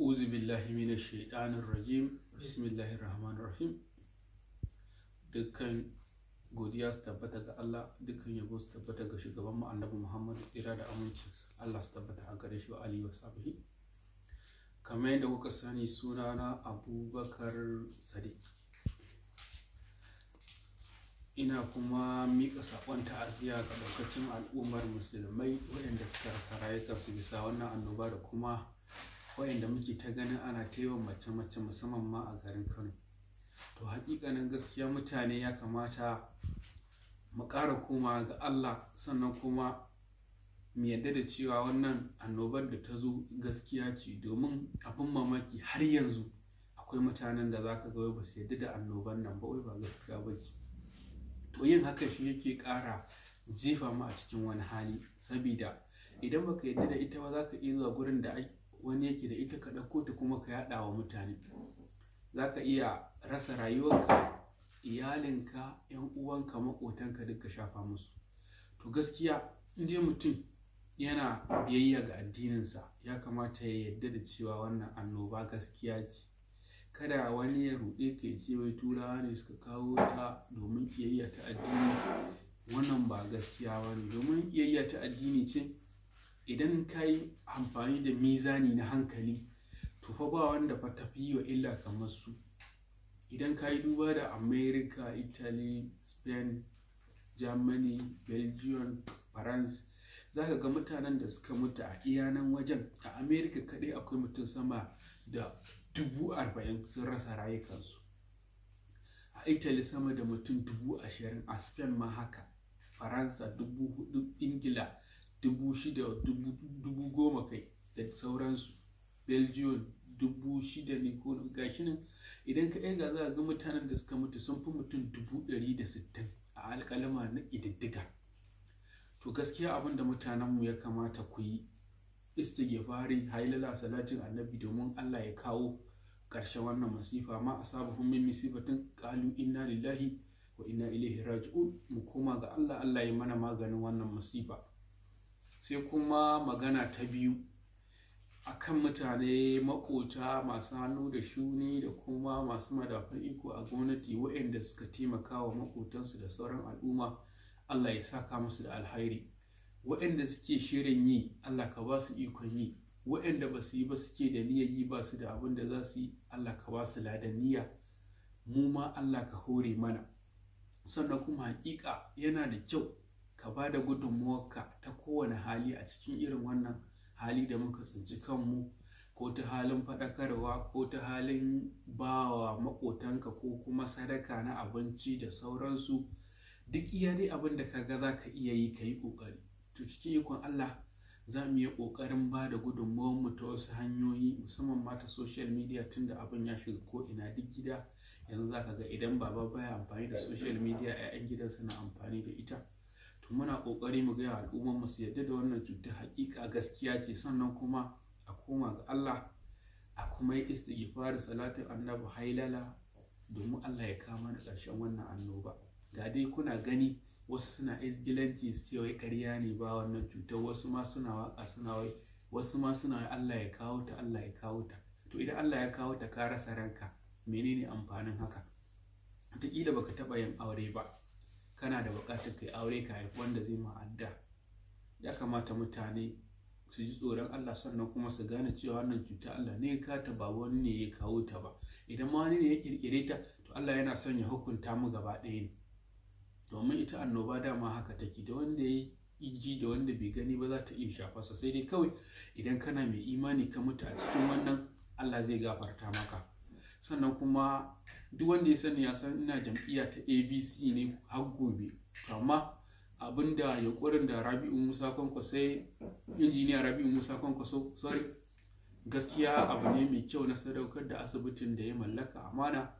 A'udhu billahi minash shaitanir rajim. Bismillahir rahmanir rahim. Dukkan godiya su tabbata ga Allah, dukkan yabo su tabbata ga shugaban mu Annabi Muhammad, tsira da aminci Allah su tabbata a gare shi wa alihi wa sahbihi. Kamar yadda kuka sani, sunana Abubakar Sadiq. Ina kuma miƙa saƙon ta'aziyya ga ɗaukacin al'ummar musulmai waɗanda suka rasa rayukansu bisa wannan annoba, da kuma waɗanda muke ta ganin ana ta yawan mace-mace, musamman ma a garin Kano. To, haƙiƙanin gaskiya, mutane ya kamata mu ƙara koma ga Allah, sannan kuma mu yarda da cewa wannan annobar da ta zo gaskiya ce, domin abin mamaki, har yanzu akwai mutanen da za ka ga wai ba su yarda da annobar nan ba, wai ba gaskiya ba ce. To, yin haka shi yake ƙara jefa mu a cikin wani hali, sabida idan baka yarda da ita ba, za ka iya zuwa gurin da wani yake da ita, ka ɗauko ta kuma ka yaɗa wa mutane. Za ka iya rasa rayuwarka, iyalinka, 'yan uwanka, maƙotanka, duk ka shafa musu. To, gaskiya, in dai mutum yana biyayya ga addininsa, ya kamata ya yarda da cewa wannan annoba gaskiya ce. Kada wani ya ruɗe ka ya ce wai Turawa ne suka kawo ta domin ƙiyayya ta addini. Wannan ba gaskiya ba ne, domin ƙiyayya ta addini ce, idan ka yi amfani da mizani na hankali, to fa ba wanda fa tafi yi wa illa kamar su. Idan ka yi duba da America, Italy, Spain, Germany, Belgium, France, za ka ga mutanen da suka mutu a iya nan wajen. A America kaɗai akwai mutum sama da 40,000 sun rasa rayukansu, a Italy sama da mutum 20,000, a Spain ma haka, Faransa 4,000, Ingila 6,000, 10,000 kai, da sauransu. Belgium 6,000 ne ko gashi nan. Idan ka irga, za ga mutanen da suka mutu sun fi mutum 160,000 a alƙalama na ƙididdiga. To, gaskiya, abin da mutanenmu ya kamata ku yi, istighfari, hailala, salatin Annabi, domin Allah ya kawo ƙarshen wannan masifa. Ma asabahum min musibatin qalu inna lillahi wa inna ilaihi raji'un. Mu koma ga Allah, Allah ya mana maganin wannan masifa. Sai kuma magana ta biyu akan mutane, makota, masu hannu da shuni da kuma masu madafan iko a gwamnati, waɗanda suka taimaka wa makotansu da sauran al'umma. Allah ya saka musu da alhairi. Waɗanda suke shirin yi, Allah ka ba su ikon yi. Waɗanda ba su yi ba, suke da niyyar yi, ba su da abin da za su yi, Allah ka ba su ladan niyya. Mu ma Allah ka hore mana. Sannan kuma hakika yana da kyau ka ba da gudunmuwarka ta kowane hali a cikin irin wannan hali da muka tsinci kanmu, ko ta halin faɗakarwa, ko ta halin bawa maƙotanka, ko kuma sadaka na abinci da sauransu. Duk iya dai abin da ka ga za ka iya yi, ka yi ƙoƙari. To, cikin ikon Allah za mu yi ƙoƙarin ba da gudunmuwarmu ta wasu hanyoyi, musamman ma ta social media, tunda abin ya shiga ko ina, duk gida yanzu za ka ga idan baba baya amfani da social media, 'ya'yan gidan suna amfani da ita. To, muna ƙoƙari mu gaya al'ummar mu su yarda da wannan cuta, hakika gaskiya ce, sannan kuma a koma ga Allah, a kuma yi istighfar, salatin Annabi, hailala, domin Allah ya kawo mana ƙarshen wannan annoba. Ga dai kuna gani, wasu suna izgilanci su ce wai ƙarya ne, ba wannan cutar. Wasu ma suna waka, suna wai, wasu ma suna wai Allah ya kawo ta, Allah ya kawo ta. To, idan Allah ya kawo ta, ka rasa ranka, menene amfanin haka? Wataƙila baka taɓa yin aure ba, kana da buƙatar kai aure, ka haifi wanda zai ma adda. Ya kamata mutane su ji tsoron Allah, sannan kuma su gane cewa wannan cuta Allah ne ya ta, ba wani ne ya kawo ta ba. Idan ma wani ne ya kirkire ta, to Allah yana son ya hukunta mu gaba ɗaya ne, domin ita annoba dama haka take, da wanda ya ji da wanda bai gani ba za ta iya shafarsa. Sai dai kawai idan kana mai imani ka mutu a cikin wannan, Allah zai gafarta maka. Sannan kuma duk wanda ya sani ya san ina jam'iyya ta ABC ne har gobe. To, amma abinda yunkurin da Rabi'u Musa Kwankwaso, Injiniya Rabi'u Musa Kwankwaso, sorry, gaskiya abu ne mai kyau na sadaukar da asibitin da ya mallaka amana.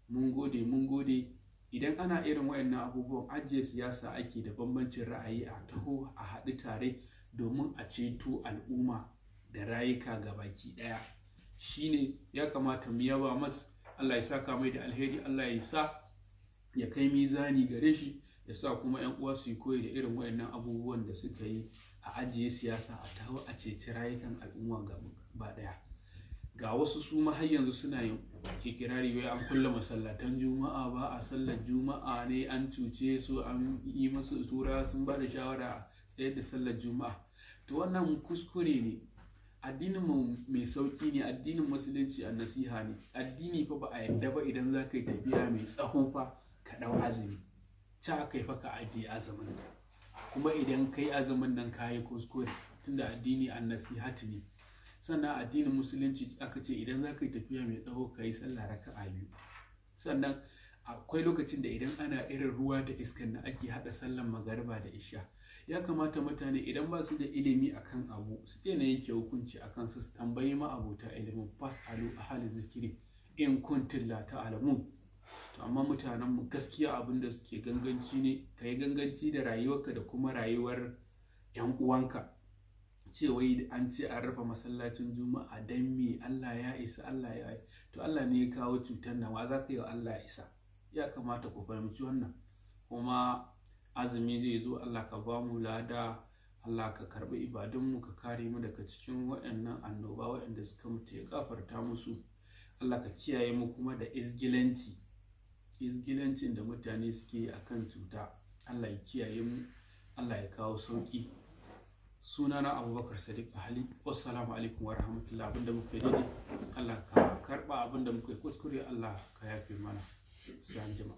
Mun gode, mun gode. Idan ana irin wayannan abubuwan, ajiye siyasa ake da bambancin ra'ayi, a taho a haɗu tare domin a ceto al'umma da rayuka gabaki ɗaya. Shine ya kamata mu yaba mas. Allah ya saka mai da alheri, Allah ya sa ya kai mizani gare shi, ya sa kuma 'yan uwa su yi koyi da irin wayannan abubuwan da suka yi, a ajiye siyasa, a taho a ceci rayukan al'umma gaba ɗaya. Ga wasu su ma har yanzu suna yin ikirari wai an kulle masallatan Juma'a, ba a sallar Juma'a ne, an cuce su, an yi masu tura sun ba da shawara a tsayar da sallar Juma'a. To wannan kuskure ne. Addinin mu mai sauki ne, addinin Musulunci a nasiha ne. Addini fa ba a yadda ba idan za ka yi tafiya mai tsaho fa ka ɗau azumi. Ca kai fa ka ajiye azumin. Kuma idan kai azumin nan ka yi kuskure, tunda addini an nasihati ne. Sannan addinin Musulunci aka ce idan za ka yi tafiya mai tsawo ka yi sallah raka'a biyu. Sannan akwai lokacin da idan ana irin ruwa da iskan na ake haɗa sallan magariba da isha. Ya kamata mutane idan ba su da ilimi akan abu su daina yanke hukunci akan su, su tambayi ma'abota ilimin, fas'alu ahli zikiri in kuntum la ta'lamun. To amma mutanen mu gaskiya abin da suke ganganci ne, ka yi ganganci da rayuwarka da kuma rayuwar 'yan uwanka. Ce wai an ce an rufe masallacin Juma'a dan me, Allah ya isa, Allah ya yi. To Allah ne ya kawo cutar nan, wa za ka yi wa Allah ya isa? Ya kamata ku fahimci wannan. Kuma azumi zai zo, Allah ka ba mu lada, Allah ka karɓi ibadunmu, ka kare mu daga cikin waɗannan annoba waɗanda suka mutu ya gafarta musu. Allah ka kiyaye mu kuma da izgilanci, izgilancin da mutane suke yi akan cuta. Allah ya kiyaye mu, Allah ya kawo sauƙi. Sunana Abubakar Sadiq Ahali. Wassalamu alaikum wa rahmatullah. Abinda muka yi daidai Allah ka karɓa, abinda muka yi kuskure Allah ka yafe mana. Sai anjima.